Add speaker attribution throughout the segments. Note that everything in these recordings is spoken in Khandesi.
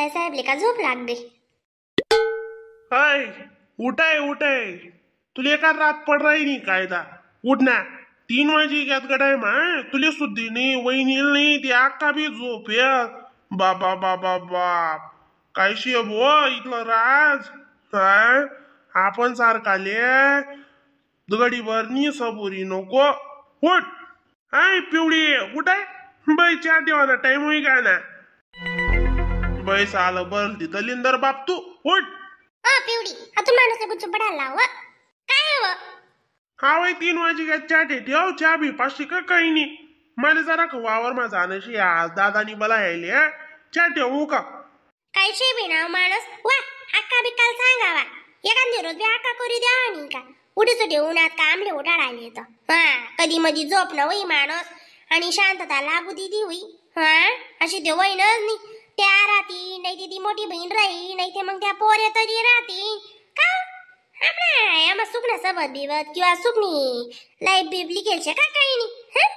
Speaker 1: ताई साहेबले का झोप लाग गई.
Speaker 2: हाय उठाय उठाय, तुला एका रात पड राही नाही कायदा. उठ ना, 3 वाजे ग्यात गडाय मा, तुले सुद्धी नाही वहिनी नाही ती अक्का बी झोप बाबा बाबा बाप काय शेबो इथलं राज. काय आपण सारखाले गडीभर नी सबुरी नको. उठ हाय पिवळी उठाय बाई, चहा ठेवा टाइम होई काय ना बाई, साल बर तिथं लिंदर बाप तू उठ.
Speaker 1: पिवडी आता माणूस गुच्छ पडायला लाव काय हो?
Speaker 2: हा वय 3 वाजे काय चहा ठेव, चहा बी पाचशे का काही नाही. मला जरा वावर माझा आणशी आज दादानी मला यायले चहा ठेवू का?
Speaker 1: काय शे ना माणूस वा अक्का बी काल सांगावा एखादी रोज बी अक्का करी द्या आणि का उठीच ठेवून का आमले उठाड आले तर हा कधी मधी झोप न होई माणूस आणि शांतता लागू दिदी होई. हा अशी ते होईनच नाही त्या राहती नाही ती मोठी बहीण राही नाही ते मग त्या पोरे तरी राहती का आम्हा सुकण्या सबत बिबत किंवा सुकणी लाईफ बीब लिखेल का काही नाही.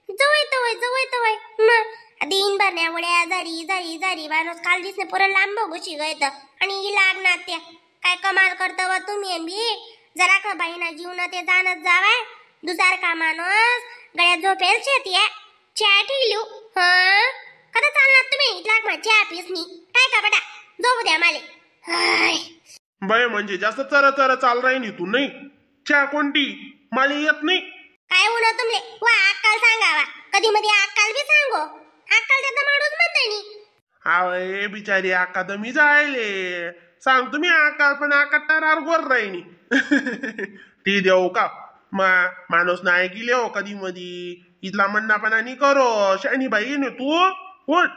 Speaker 1: जवळ तवय जवळ तवय मग दिन भरण्या वड्या जारी जारी जारी माणूस काल दिसणे पुरं लांब घुशी गयत आणि लागणार त्या काय कमाल करत व तुम्ही बी जरा का बाईना जीवन ते जाणत जावाय दुसार का माणूस गळ्यात झोपेल शेती चहा ठेवू. हा कदा चालणार तुम्ही लाग मा चहा पीसनी काय का बटा झोपू द्या माले.
Speaker 2: बाय म्हणजे जास्त चरा चरा चाल राही तू नाही. चहा कोणती मला येत नाही
Speaker 1: काय होणार तुमले वा अक्काल सांगावा कधी मध्ये अक्काल बी सांगो अक्काल त्याचा माणूस म्हणते नी.
Speaker 2: अरे बिचारी अक्का तर मी जायले सांग तुम्ही अक्काल पण अक्का तरार गोर राहिनी. ती देऊ का मा माणूस नाही गेले हो कधी मधी इथला म्हणणा पण आणि करो शानी बाई ने तू उठ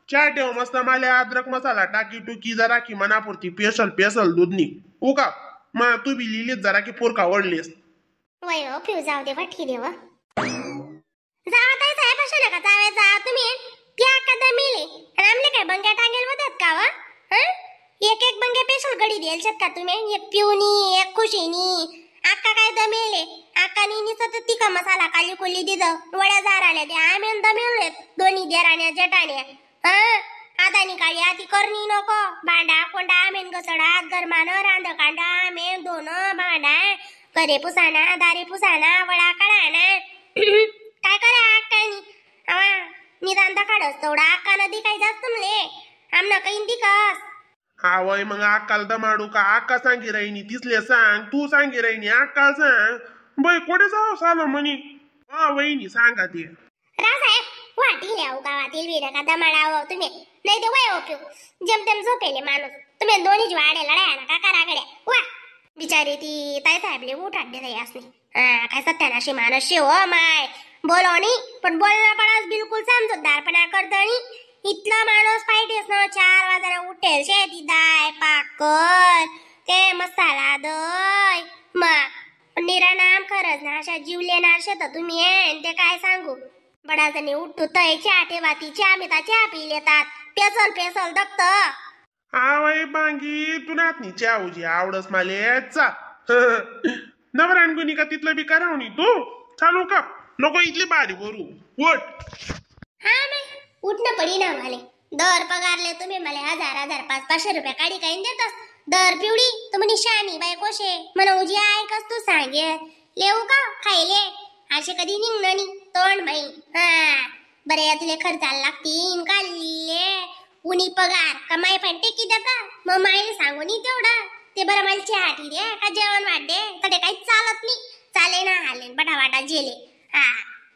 Speaker 2: चहा ठेव मस्त माले अद्रक मसाला टाकी टुकी जरा की मनापुरती पेसल पेसल दूधनी उ का मा तू बी लिहिलीस जरा की पोरका वडलीस.
Speaker 1: वय हो पिऊ जाऊ दे वाटकी देव जावा ताई साहेब अशा नका जावे जा तुम्ही त्या कदा मिले आणि आमले काय बंग्या टांगेल होतात का वा? एक एक बंग्या पेशल गडी देल शेत का तुम्ही एक पिऊनी एक खुशीनी अक्का काय दमेले अक्कानी निसत तिका मसाला काली कोली दिद वड्या जाराल्या त्या आम्ही दमेले दोन्ही देराण्या जेठाण्या. हा आदानी काळी आती करणी नको भांडा कोंडा आमेन घसडा गरमान रांध कांडा आमेन दोन भांडा करे पुसाना दारे पुसाना वडा काढाना काय करा अक्कानी आवा निदान दखाडस तेवढा अक्का नदी काय जास्त मले आमना काही दिकस.
Speaker 2: हा वय मग अक्काला दमाडू का? अक्का सांगी राहिनी तिसले सांग तू सांगी राहिनी अक्काल सांग बाई कोठे जाऊ सालो म्हणी. हा वहिनी सांगा ते
Speaker 1: रासाहेब वाटी लिहाव गावातील विरा का दमाडाव तुम्ही नाही ते वय ओपिव जेमतेम झोपेले माणूस तुम्ही दोन्हीच वाडे लढाया ना का करागड्या वा बिचारी ती ताई साहेबले उठाट दे असली. हा काय सत्यानाशी माणूस शिव हो माय बोलो नी पण बोलणं पडास बिलकुल समजूतदारपणा करतो नी इथला माणूस पाहिजेच ना 4 वाजायला उठेल शेती दाय पाकर ते मसाला दय मग निरा नाम खरंच ना अशा जीव लेणार शेत तुम्ही ते काय सांगू बडा जणी उठतो तय चहा ठेवा ती चहा मिता चहा पी लेतात पेसल पेसल दत्त.
Speaker 2: आवय बांगी तू नातनी चहा उजी आवडस माले चा नवरान गुनी का तिथलं बी करावणी तू चालू का नको इथली बारी बरू उठ.
Speaker 1: हा नाही उठणं पडी ना माले दर पगारले तुम्ही मला 1000 1000 500-500 रुपये काढी काही देतस दर पिवडी तर म्हणे शानी बाई कोशे म्हणा उजी ऐकस तू सांगे लेऊ का खायले असे कधी निघणं नी तोंड बाई. हा बरे तुले खर्चाला लागतील काढले उनी पगार का माय पण टेकी देता मग मायले सांगू नी तेवढा ते बरं मला चहा टी दे का जेवण वाट दे तर काही चालत नाही चाले ना आले बटावाटा जेले. हा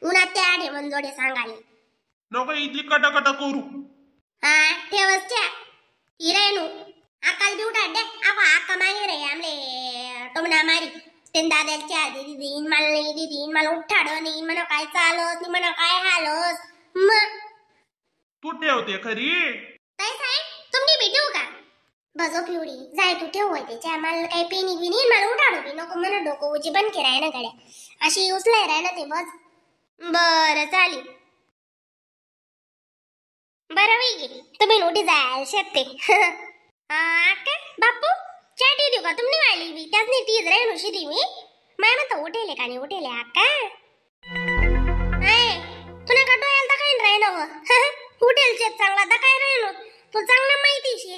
Speaker 1: उन्हात ते आडे मन जोडे सांगाले
Speaker 2: नको इथली कटकट करू.
Speaker 1: हा ठेवस चहा हिरेनू अक्काल बी उठाड दे आवा अक्का मागे रे आमले टोमणा मारी ते दादाला चहा दे दिदीन मला नाही दिदीन मला उठाड नाही म्हणा काय चालत नाही म्हणा काय हालस मग
Speaker 2: तू ठेवते खरी
Speaker 1: ताई साहेब तुम्ही बी ठेवू का बजो पिवडी जाय तू ठेव त्याच्या मला काही पिणी बिनी मला उठाडो बी नको म्हणा डोकं उची बंद केराय ना गड्या अशी उचलाय राय ना ते बस. बरं चालेल बरं होई तुम्ही उठी जायला शेतते. अक्का बापू चहा देऊ का तुम्ही वाली बी त्याच नाही तीच रे नुशी दी मी माय म्हणतो उठेले का नाही उठेले अक्का तुला का डोळ्याला दखाईन राहिलो उठेल शेत चांगला दखाय राहिलो. तुला चांगलं माहिती शे.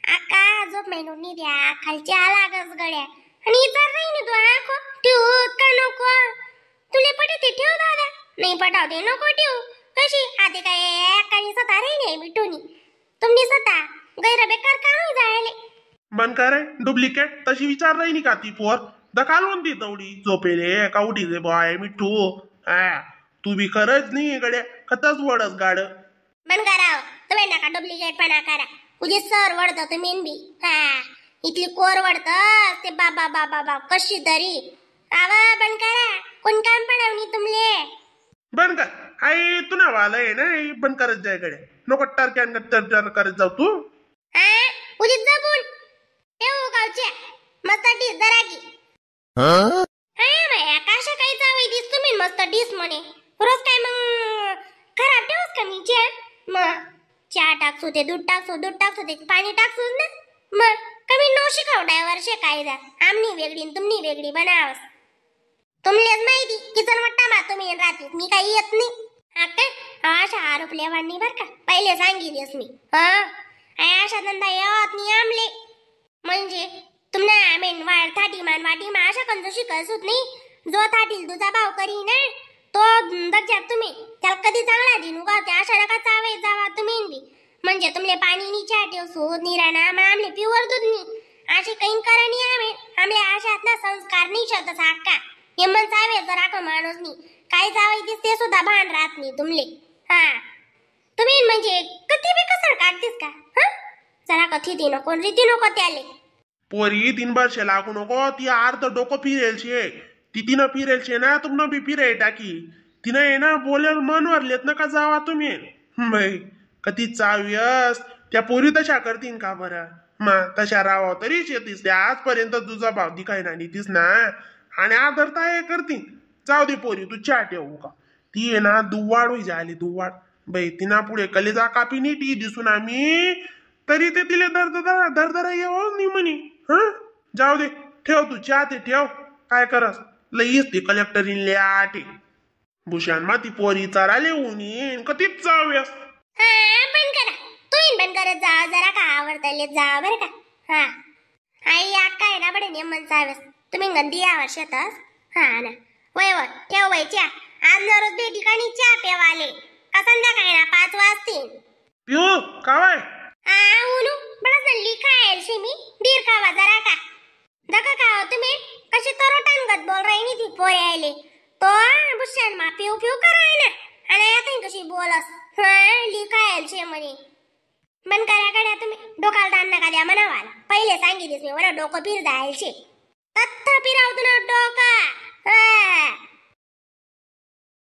Speaker 1: आका झोप मेनू नी द्या खालच्या लागच गड्या आणि इतर नाही ना तू आखो ठेवू का नको? तुले पटे ते ठेव दादा, नाही पटावते नको ठेवू. कशी आधी काय अक्कानी स्वतः रे नाही मिठूनी तुम्ही स्वतः गैर बेकार काम जायले.
Speaker 2: बंद कर डुप्लिकेट तशी विचार राही का ती पोर दकालून ती तेवढी झोपेले का उठी रे बॉय मिठू. हा तू बी खरंच नाही गड्या खतच वडस गाड.
Speaker 1: बंद कराव तुम्ही नका डुप्लिकेट पणा करा. उजे सर वडत तुम्ही बी. हा इथली कोर वडत ते बाबा बाबा बाब कशी तरी. आवा बंद करा कोण काम पडावनी तुमले.
Speaker 2: बंद कर आई तू ना वाला आहे ना बंद करत जाय गड्या नको टरक्यान टर करत जाऊ तू.
Speaker 1: हा उजी जपून ठेवू गावच्या मस्त डिस जरा की. हा माया काशा काही चावई दिस तुम्ही मस्त डिस म्हणे रोज काय मग खराब ठेवूस का मी चहा? मग चहा टाकसू ते दूध टाकसू, दूध टाकसू ते पाणी टाकसू ना. मग कमी नो शिकाव ड्रायव्हर शे कायदा आमनी वेगळी न तुमनी वेगळी बनावस. तुमलेच माहिती किचन वाटता मा तुम्ही राहते मी काही येत नाही. हा काय अशा आरोप लेवांनी बर का पहिले सांगितलेस मी. हा अशा धंदा येवत नाही आमले म्हणजे तुमना आमेन वाळ थाटी मान वाटी मा अशा कंजूशी करसूत नाही. जो थाटील तुझा भाव करी ना तो दर्जात तुम्ही त्याला कधी चांगला दिनू का त्या अशा नका चावे जावा तुम्ही बी. म्हणजे तुमले पाणी नी चहा ठेवसू निराणा मग आमले प्युअर दूध नी अशी काही करा नाही. आम्ही आमले अशात ना संस्कार नाही शब्द सारखा एमन चावे जरा का माणूस नी काय चावे दिसते सुद्धा भान राहत नाही तुमले. हा तुम्ही म्हणजे कधी बी कसर काढतेस का? हा जरा कथी ती नको रीती नको त्याले.
Speaker 2: पोरी तीन वर्ष लागू नको ती अर्ध डोकं फिरेल शे ती तिनं फिरेल शे ना तुमनं बी फिराय टाकी तिनं आहे ना बोलेल मनवर लेत नका जावा तुम्ही. बाई कधी चाव्यस त्या पोरी तशा करतीन का बरं? मा तशा राहावं तरी शेतीस त्या आजपर्यंत तुझा भाव दिखाय ना तीस ना आणि आदरता हे करतीन. जाऊ दे पोरी तू चहा ठेवू का ती आहे ना दुवाड होई झाली दुवाड. बाई तिना पुढे कलेजा कापी नी ती दिसून आम्ही तरी ते तिले दरदरा दरदरा येऊ नी म्हणी. हा जाऊ दे ठेव तू चहा ते ठेव काय करस लईच ती कलेक्टरीन ले आटे भूषण मा ती पोरी चराले उनी कधीच जाऊयास.
Speaker 1: हा बंद करा तू बंद करत जा जरा का आवडतले जा बरं का. हा आई अक्का आहे ना बडे नेमन चावेस तुम्ही गंदी या वर्षातच. हा ना वय वय ठेव वय चहा आज नरोज बे ठिकाणी चहा पेवाले का संध्याकाळी ना 5 वाजतील.
Speaker 2: पिऊ कावाय?
Speaker 1: हा उनू बडा सल्ली खायल शे मी दीर खावा जरा का दका खावा तुम्ही कशी तरोटांगत बोल राही ती पोरे आले तो बुशान मा पिऊ पिऊ कराय ना आणि आता कशी बोलस. हा लिखायल शे म्हणे बंद करा गड्या तुम्ही डोकाला दान नका द्या म्हणावाला पहिले सांगितलीस मी बरं डोकं फिर जायल शे तत्थ फिराव तुला